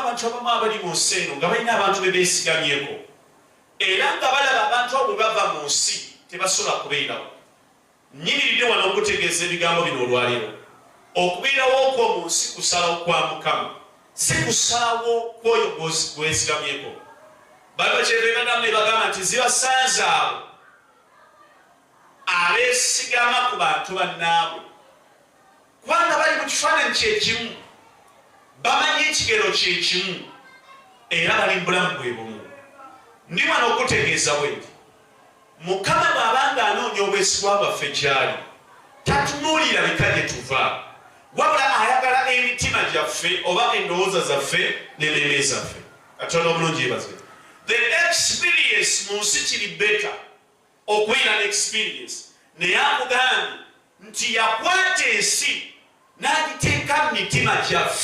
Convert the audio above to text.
Abantu abamu abali mu nsi eno nga balina abantu be beesigamyeko, era nga balaba abantu abo bwe bava mu nsi tebasobola kubeerawo. Nnyimiridde wano okutegeeza ebigambo bino olwaleero. Okubeerawo kwo mu nsi kusalawo kwa Mukama, si kusalawo kw'oyo gw'osigamyeko. Bayibuli kyeva ebadamu nebagamba nti zibasanze abo abeesigama ku bantu bannaabwe, kubanga bali mu kifaananyi kyekimu, bamanyi ekigero kyekimu, era bali mu bulamu bwe bumu. Ndi wano okutegeeza bwe nti Mukama bw'aba ng'anoonya obwesigwa bwaffe gy'ali, tatunuulira bika gye tuva, wabula ayagala emitima gyaffe oba endowooza zaffe n'emmeeme zaffe. Katonda omulungi yeebazibwe. The experience mu nsi kiri better okubeera ne experience, naye akugambye nti yakwata ensi n'agiteeka mu mitima gyaffe.